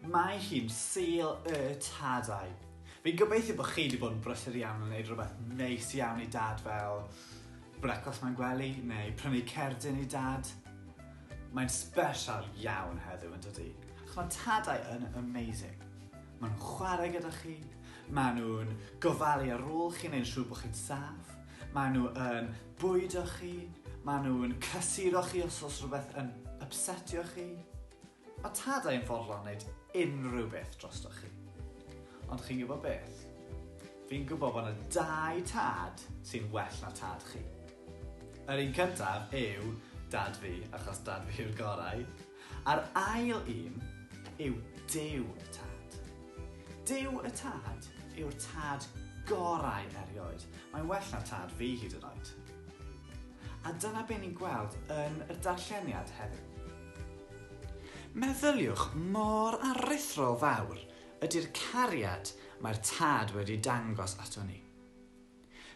Mae hi'n Sul y Tadau. Fi'n gobeithio bod chi wedi bod yn brysur iawn yn gwneud rhywbeth neis iawn i dad fel brecwast mewn gwely neu prynu cerdyn i dad. Mae'n special iawn heddiw yn dydy? Achos mae tadau yn amazing. Maen nhw'n chwarae gyda chi, maen nhw'n gofalu ar ôl chi neu'n siŵr bod chi'n saff, maen nhw yn bwydo chi, maen nhw'n cysuro chi os oes rhywbeth yn upsetio chi. Mae tadau yn fodlon wneud unrhyw beth drostoch chi. Ond chi'n gwybod beth? Fi'n gwybod bod yna dau tad sy'n well na tad chi. Yr un cyntaf yw dad fi, achos dad fi yw'r gorau. A'r ail un yw Duw y Tad. Duw y Tad yw'r tad gorau erioed. Mae'n well na tad fi hyd yn oed. A dyna be ni'n gweld yn y darlleniad heddiw. Meddyliwch mor aruthrol fawr ydy'r cariad mae'r Tad wedi dangos ato ni.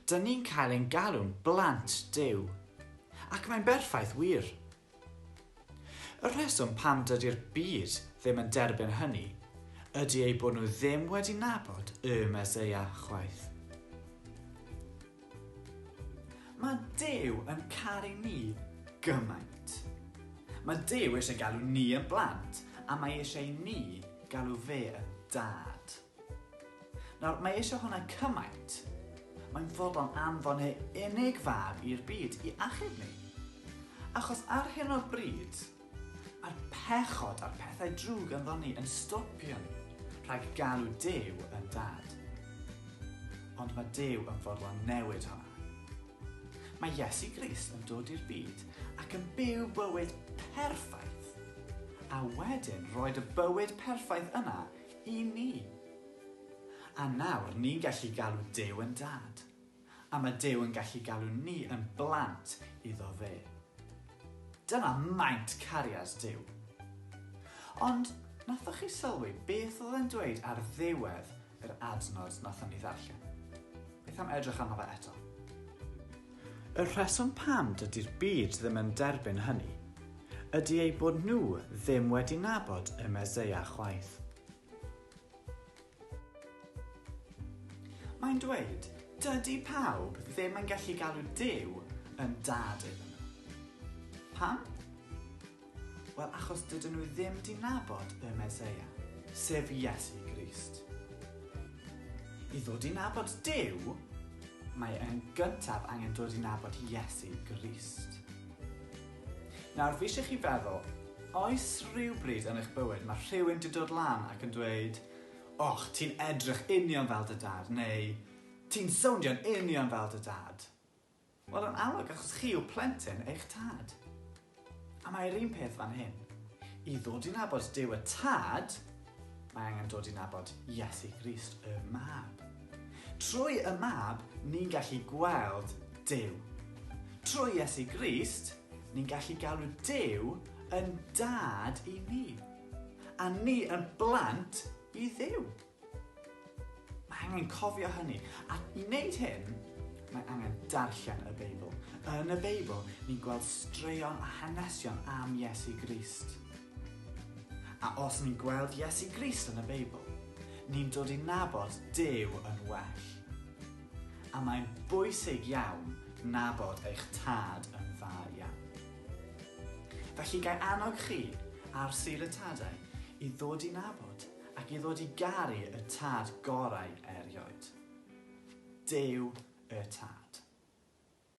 Dyn ni'n cael ein galw'n blant Duw. Ac mae'n berffaith wir. Y rheswm pam dydy'r byd ddim yn derbyn hynny ydy eu bod nhw ddim wedi nabod y Meseia chwaith. Mae Duw yn caru ni gymaint. Mae Duw eisiau galw ni yn blant, a mae eisiau i ni galw fe yn dad. Nawr, mae eisiau hwnna cymaint. Mae'n fodlon anfon ei unig fab i'r byd i achub ni. Achos ar hyn o bryd, mae'r pechod a'r pethau drwg ynddo ni yn stopio ni rhag galw Duw yn dad. Ond mae Duw yn fodlon newid hwnna. Mae Iesu Grist yn dod i'r byd ac yn byw bywyd perffaith, a wedyn roed y bywyd perffaith yna I ni. A nawr ni'n gallu galw Duw yn Dad. A mae Duw yn gallu galw ni yn blant iddo fe. Dyna maint cariad Duw. Ond nathoch chi sylwi beth oedd e'n dweud ar ddiwedd yr adnod nathon ni ddarllen? Beth am edrych arno fe eto? Y rheswm pam dydy'r byd ddim yn derbyn hynny ydy eu bod nhw ddim wedi nabod y Meseia chwaith. Mae'n dweud, dydy pawb ddim yn gallu galw Duw yn dad iddyn nhw. Pam? Wel, achos dydyn nhw ddim 'di nabod y Meseia, sef Iesu Grist. I ddod i nabod Duw, mae yn gyntaf angen dod i nabod Iesu Grist. Nawr, fi eisiau chi feddwl, oes rhywbryd yn eich bywyd mae rhywun 'di dod lan ac yn dweud, Och, ti'n edrych union fel dy dad, neu ti'n sowndio'n union fel dy dad. Wel, yn amlwg, achos chi yw plentyn eich tad. A mae'r un peth fan hyn. I ddod i nabod Duw y Tad, mae angen dod i nabod Iesu Grist, y Mab. Trwy y Mab, ni'n gallu gweld Duw. Trwy Iesu Grist, ni'n gallu galw Duw yn Dad i ni. A ni yn blant i Dduw. Mae angen cofio hynny. A i wneud hyn, mae angen darllen y Beibl. Yn y Beibl, ni'n gweld straeon a hanesion am Iesu Grist. A os ni'n gweld Iesu Grist yn y Beibl, ni'n dod i nabod Duw yn well. A mae'n bwysig iawn nabod eich tad yn dda iawn. Felly gai annog chi ar Sul y Tadau i ddod i nabod Ac i ddod i garu y Tad gorau erioed. Duw y Tad.